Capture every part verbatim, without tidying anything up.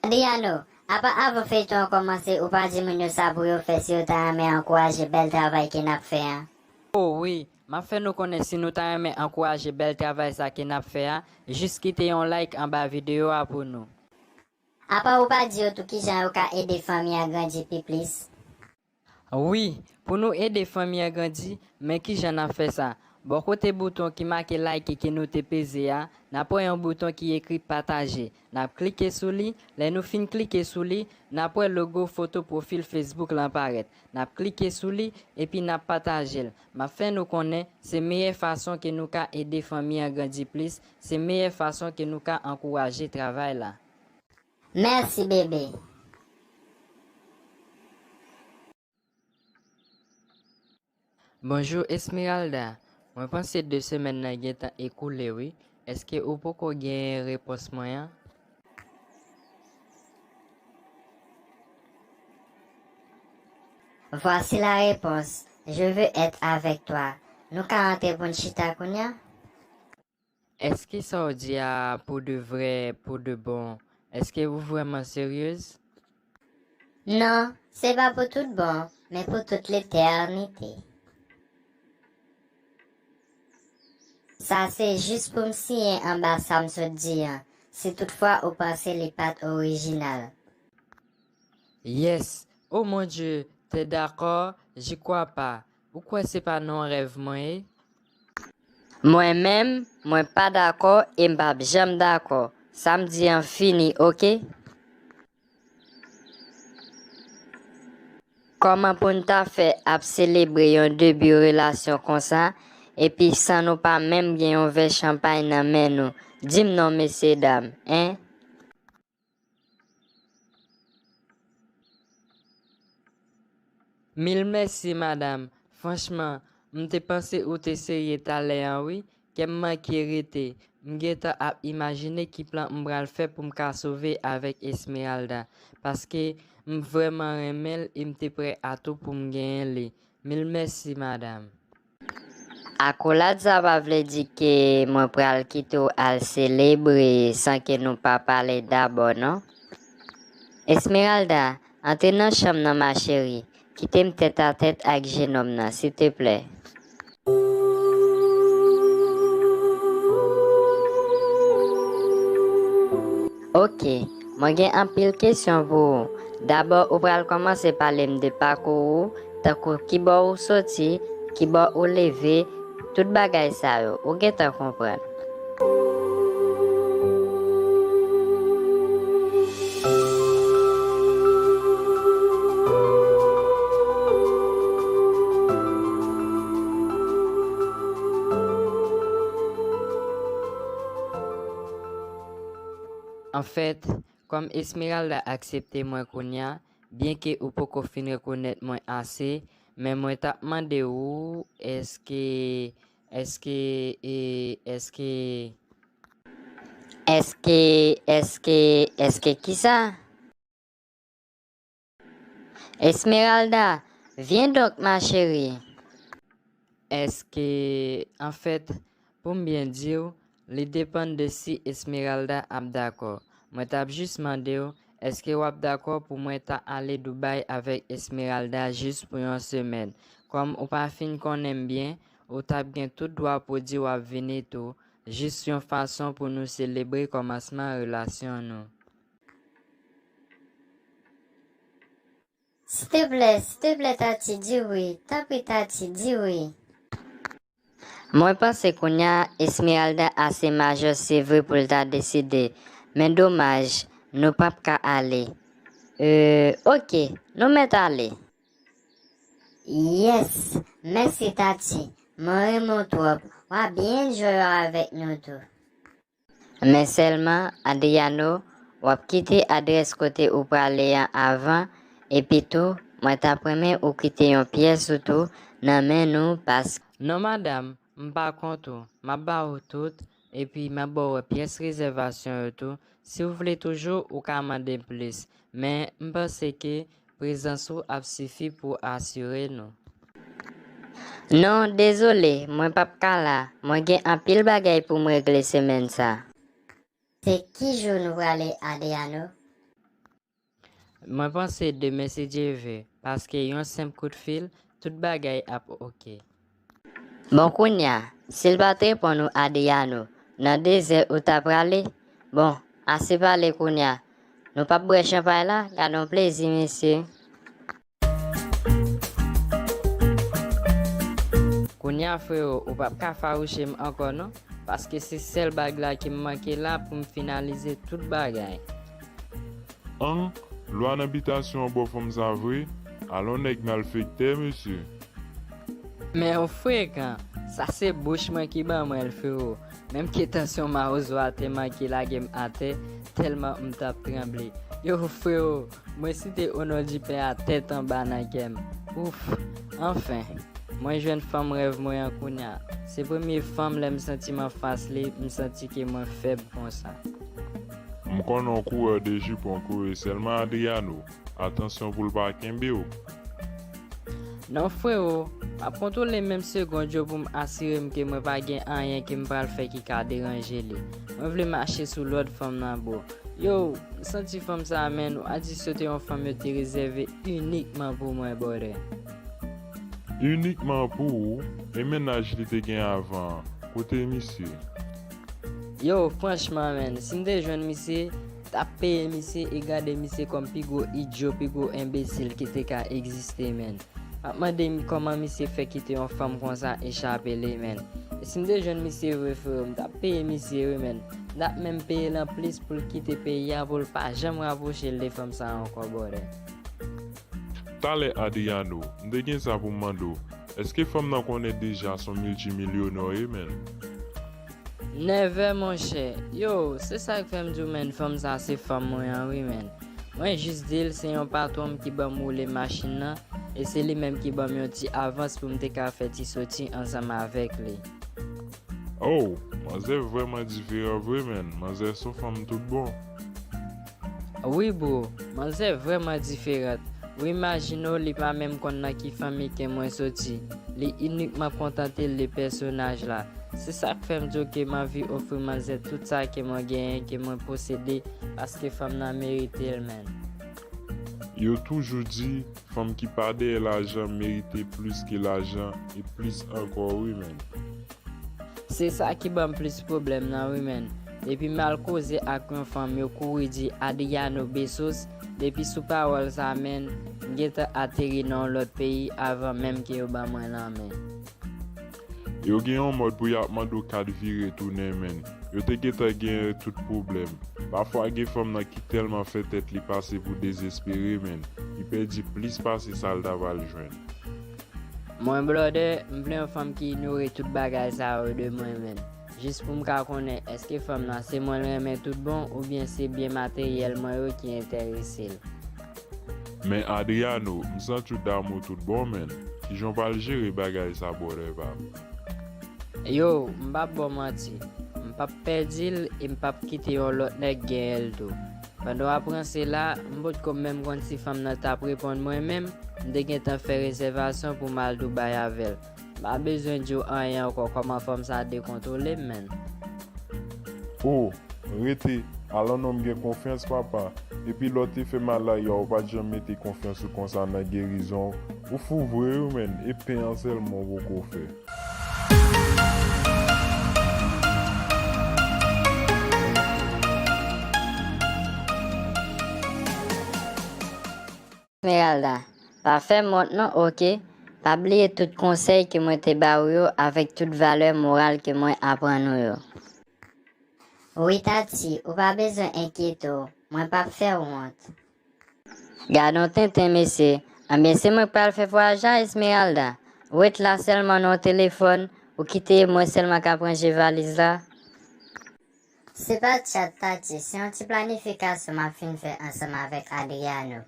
Adriano, apa avan feyton an kòmanse ou pa di moun yo sa pou yo fè si yo ta renmen ankouraje bèl travay ke n ap fè an? O wi, m ap fè nou konnen si nou ta renmen ankouraje bèl travay sa ke n ap fè a, jis kite yon like anba videyo a pou nou. Apa ou pa di yo tou kijan yo ka ede fanmi an grandi pi plis? Wi, pou nou ede fanmi an grandi, men kijan n ap fè sa. Bò kote bouton ki make like ke nou te peze a, n ap wè yon bouton ki ekri pataje. N ap klike sou li. Lè nou fin klike sou li, n ap wè logo foto pwofil Facebook lan parèt. N ap klike sou li epi n ap pataje l. M ap fè nou konnen se meyè fason ke nou ka ede fanmi an grandi plis, se meyè fason ke nou ka ankouraje travay la. Mèsi bebe. Bonjou Esmeralda, mwen panse de semèn nan gentan ekoule wi, èske ou poko genyen repons mwen an? Voici la réponse. Je veux être avec toi. Nou ka antre pou n chita kounye a? Èske sa w di a pou de vrè, pou de bon? Èske ou vrèman seryez? Non, se pa pou tout bon, men pou tout letènite. Sa se jis pou m siyen anba sa m sot di an, si toutfwa ou panse li pa t orijinal. Yes. Oh mon Dieu, t'es d'accord? J'y crois pas. Ou kwè se pa nan yon rèv mwen ye? Mwen menm, mwen pa dakò e m p ap janm dakò. Sa m di an fini, oke? Kòman pou n ta fè ap selebre yon debi relasyon konsa, epi san nou pa menm gen yon vè chanpay nan men nou? Di m non, mesyedam, en? Mil mèsi, madanm. Franchman, m te panse ou te serye talè an wi. Kè m manke rete. M gentan ap imajine ki plan m pral fè pou m ka sove avèk Esmeralda. Paske m vrèman renmen l e m te prè a tou pou m genyen li. Mil mèsi, madanm. Akolad sa pa vle di ke mwen pral kite w al selebre san ke nou pa pale dabò, non. Esmeralda, antre nan chanm nan, ma chérie. Kite m tèt a tèt ak jenòm nan, siteplè. Oke, mwen gen anpil kesyon pou ou. Dabò, ou pral kòmanse pale m de pakou ou, tankou kibò ou soti, kibò ou leve, tout bagay sa yo, ou gentan konprann. Anfèt, kòm Esmeralda aksepte mwen kounye a, byenke ou poko fin rekonèt mwen ase, men mwen t ap mande ou, èske, èske, e, èske. Èske, èske, èske kisa? Esmeralda, viens donc, ma chérie. Èske, anfèt, pou m byen di w, li depann de si Esmeralda ap dakò. Mwen t ap jis mande w, èske w ap dakò pou mwen ta ale Dubai avèk Esmeralda jis pou yon semèn? Kòm ou pa fin konnen m byen, ou t ap gen tout dwa pou di w ap vini tou, jis yon fason pou nou selebre kòmansman relasyon nou. Siteplè, siteplè Tati, di wi. Tanpri Tati, di wi. Mwen panse kounye a Esmeralda ase majò se vre pou l ta deside, men domaj, nou p ap ka ale. Euh, oke, nou mèt ale. Yes, mèsi Tati, mwen renmen w twòp, w a byen jwe avèk nou tou. Men sèlman, Adriano, w ap kite adrès kote ou prale an avan, epi tou, mwen t ap renmen ou kite yon pyès ou tou nan men nou paske. Non madanm, m pa kont ou, m ap ba ou tout, epi m ap ba w pyès rezèvasyon yo tou. Si w vle toujou, ou ka mande m plis, men m panse ke prezans ou ap sifi pou asire nou. Non, dezole, mwen p ap ka la. Mwen gen anpil bagay pou m regle semèn sa. Se ki jou nou prale, Adriano? Mwen panse demen si Dye ve, paske yon senp kout fil, tout bagay ap oke. Bon, kounye a, si l pa t reponn ou, Adriano, nan dezè ou ta prale? Bon, ase pale kounye a. Nou p ap bwè chanpay la, gade yon plezi, mesye. Kounye a, frero, ou p ap ka fawouche m ankò non, paske se sèl bag la ki m manke la pou m finalize tout bagay. An, lwa nan bitasyon an bò fanm sa vre, alon nèg malfektè, mesye. Men ou frekan, sa se bouch mwen ki ban mwen l, frero. Menm ke tansyon mawozo a te manke lage m atè, tèlman m t ap tranble. Yo, frero, mwen site o non di Pè a tèt anba nan kè m. Ouf, anfen, mwen jwenn fanm rèv mwen an kounye a. Se premye fanm lè m santi m anfas li, m santi ke mwen fèb konsa. M konnen w kourè de jipon kouri sèlman Adriano. Atansyon pou l pa kenbe w. Non, frero, m ap kontwole menm segond yo pou m asire m ke mwen pa gen anyen ke m pral fè ki ka deranje li. Mwen vle mache sou lòd fanm nan, bro. Yo, m santi fanm sa a, menn, ou a di se te yon fanm yo te rezève inikman pou mwen, brother. Inikman pou ou? E mennaj li te gen avan an? Kote misye? Yo, franchman, menn, si m te jwenn misye, m t ap peye misye e gade misye kòm pi gwo idyo, pi gwo enbesil ki te ka egziste, menn. M ap mande m kòman misye fè kite yon fanm konsa e chape li, menn. E si m te jwenn misye vre, frero, m t ap peye misye, wi, menn. M t ap menm peye l anplis pou l kite peyi a, pou l pa janm rapwoche l de fanm sa a ankò, brother. Talè, Adriano, m te gen sa pou m mande w. Èske fanm nan konnen deja se yon miltimilyonè w ye, menn? Never, monchè. Yo, se sa k fè m di w, menn, fanm sa se fanm mwen an, wi, menn. Mwen jis di l se yon patwon m ki ban m woule machin nan, e se li menm ki ban m yon ti avans pou m te ka fè ti soti ansanm avèk li. Oh, manzè vrèman diferan vre, menn. Manzè se yon fanm tout bon. Wi, bro, manzè vrèman diferan. Ou imajine w, li pa menm konn nan ki fanmi ke mwen soti. Li inikman kontante l de pèsonaj la. Se sa k fè m di w ke m anvi ofri manzè tout sa ke mwen genyen, ke mwen posede, paske fanm nan merite l, menn. Yo toujou di, fanm ki pa dèyè lajan merite plis ke lajan e plis ankò, wi, menn. Se sa ki ban m plis pwoblèm nan, wi, menn. Depi m al koze ak yon fanm, yo kouri di Adriano Besos. Depi sou pawòl sa, menn, m gentan ateri nan yon lòt peyi avan menm ke yo ban mwen lanmen. Yo gen yon mòd pou y ap mande w kat vire tounen, menn. Yo te gentan genyen tout pwoblèm. Pafwa gen fanm nan ki tèlman fè tèt li pase pou dezespere, menn, li pèdi plis pase sa l ta pral jwenn. Mwen, brother, m vle yon fanm ki inyore tout bagay sa yo de mwen, menn. Jis pou m ka konnen èske fanm nan se mwen l renmen tout bon oubyen se byen materyèl mwen yo ki enterese l. Men Adriano, m santi w damou tout bon, menn. Kijan w pral jere bagay sa, brother pa m? Yo, m p ap ba w manti. M p ap pèdi l e m p ap kite yon lòt nèg genyen l tou. Pandan w ap ranse la, m potko menm konn si fanm nan t ap reponn mwen menm, m te gentan fè rezèvasyon pou m al Dubai avè l. M pa bezwen di w anyen ankò, kòman fanm sa dekontwole m, menn. Oh, rete, alò non m gen konfyans, papa. Epi lè w te fè malari a, ou pa t janm mete konfyans ou konsa nan gerizon w. Ou fou vre wi, menn, e pen an sèlman w poko fè. Esmeralda, pa fè m wont non, oke? Pa bliye tout konsèy ke mwen te ba ou yo avèk tout valè moral ke mwen aprann ou yo. Wi, Tati, ou pa bezwen enkyete w, mwen p ap fè w wont. Gad on tenten, mesye. Anben, se mwen k pral fè vwayaj la, Esmeralda. Ret la sèlman nan yon telefòn, ou kite e mwen sèlman k ap ranje valiz la. Se pa tchat, Tati, se yon ti planifikasyon m ap fin fè ansanm avèk Adriano.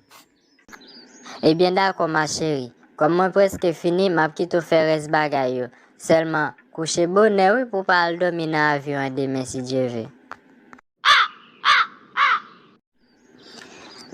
Ebyen, dakò, ma chérie. Kòm mwen prèske fini, m ap kite w fè rès bagay yo. Sèlman, kouche bonè, wi, pou w pa al dòmi nan avyon an demen, si Dye ve.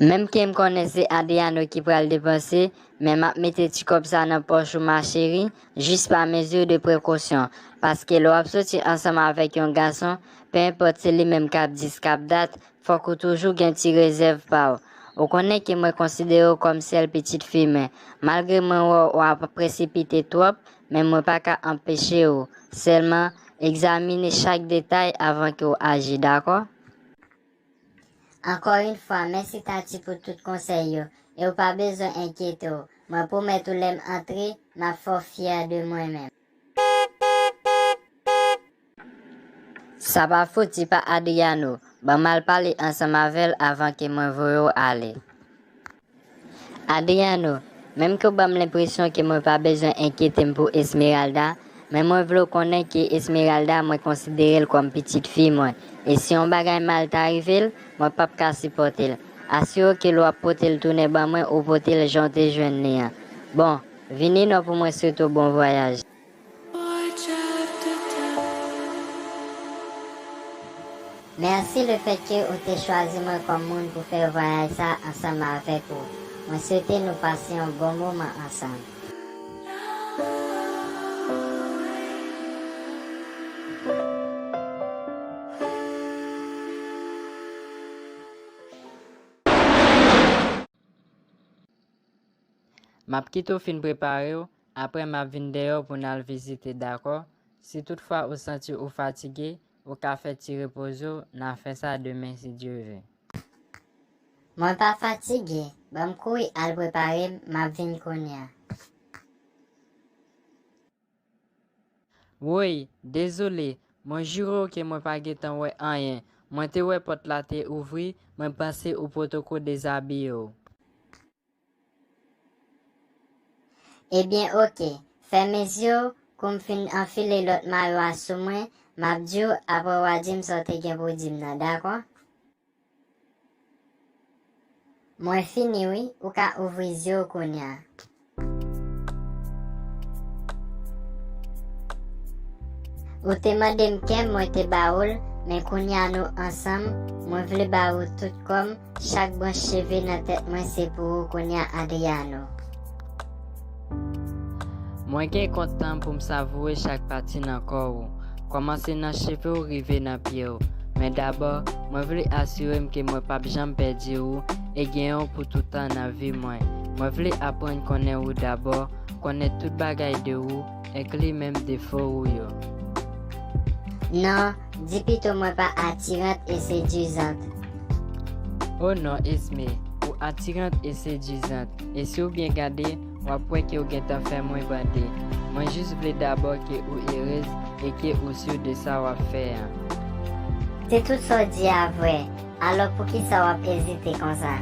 Menm ke m konnen se Adriano ki pral depanse, men m ap mete ti kòb sa nan pòch ou, ma chérie, jis pa mezi de prekosyon, paske lè w ap soti ansanm avèk yon gason, pe enpòt se li menm k ap dis k ap dat, fòk ou toujou gen ti rezèv pa w. Ou konnen ke mwen konsidere w kòm sèl pitit fi mwen. Malgre mwen wè w ap presipite twòp, men mwen pa ka anpeche w. Sèlman, egzamine chak detay avan ke w aji, dakò? Ankò yon fwa, mèsi Tati pou tout konsèy yo, e w pa bezwen enkyete w. Mwen pwomèt ou lè m antre, m ap fè w fyè de mwen menm. Sa pa fouti pa Adriano, ban m al pale ansanm avè l avan ke mwen voye w ale. Adriano, menm ke w ban m lenpresyon ke mwen pa bezwen enkyete m pou Esmeralda, men mwen vle w konnen ke Esmeralda, mwen konsidere l kòm pitit fi mwen. E si yon bagay mal ta rive l, mwen p ap ka sipòte l. Asire w ke lè w ap pote l tounen ban mwen, ou pote l jan w te jwenn li an. Bon, vini non pou mwen swete w bon vwayaj. Mèsi lefètke ou te chwazi mwen kòm moun pou fè vwayaj sa ansanm avèk ou. Mwen swete nou pase yon bon moman ansanm. M ap kite w fin prepare w, apre m ap vin dèyè w pou n al vizite, dakò? Si toutfwa ou santi ou fatige, ou ka fè ti repoze w, n a fè sa demen si Dye vle. Mwen pa fatige, ban m kouri al prepare m, m ap vin kounye a. Woy, dezole, mwen jire w ke mwen pa gentan wè anyen. Mwen te wè pòt la te ouvri, mwen panse ou potoko dezabiye w. Ebyen, oke. Fèmen zye w, kou m fin anfile lòt mayo a sou mwen, m ap di w, apre w a di m sa w te gen pou w di m nan, dakò? Mwen fini wi, ou ka ouvri zye w kounye a. Ou te mande m kè m, mwen te ba ou l, men kounye a nou ansanm, mwen vle ba ou tout kò m, chak branch cheve nan tèt mwen se pou ou kounye a, Adriano. Mwen gen kontan pou m savoure chak pati nan kò ou, kòmanse nan cheve w rive nan pye w. Men dabò, mwen vle asire m ke mwen p ap janm pèdi ou e genyen w pou tout tan nan vi mwen. Mwen vle aprann konnen ou dabò, konnen tout bagay de ou, enkli menm defo ou yo. Non, di pito mwen pa atirant e sedizant. O non, Esme, ou atirant e sedizant, e si w byen gade, w ap wè ke w gentan fè mwen bande. Mwen jis vle dabò ke ou erez e ke ou si de sa w ap fè an. Si tout sa w di a vrè, alò poukisa w ap ezite konsa?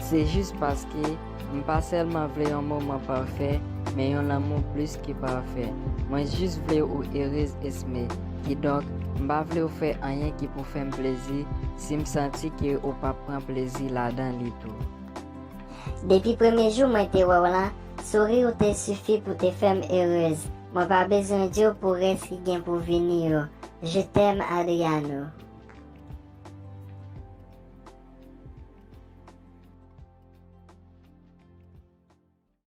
Se jis paske m pa sèlman vle yon moman pafè, men yon lanmou plis ke pafè. Mwen jis vle ou erez, Esme. Kidonk, m pa vle w fè anyen ki pou fè m plezi si m santi ke ou p ap pran plezi ladan li tou. Depi premye jou mwen te wè w lan, souri w te sifi pou te fè m erez. Mwen pa bezwen di w pou rès ki gen pou vini yo. Je t'aime, Adriano.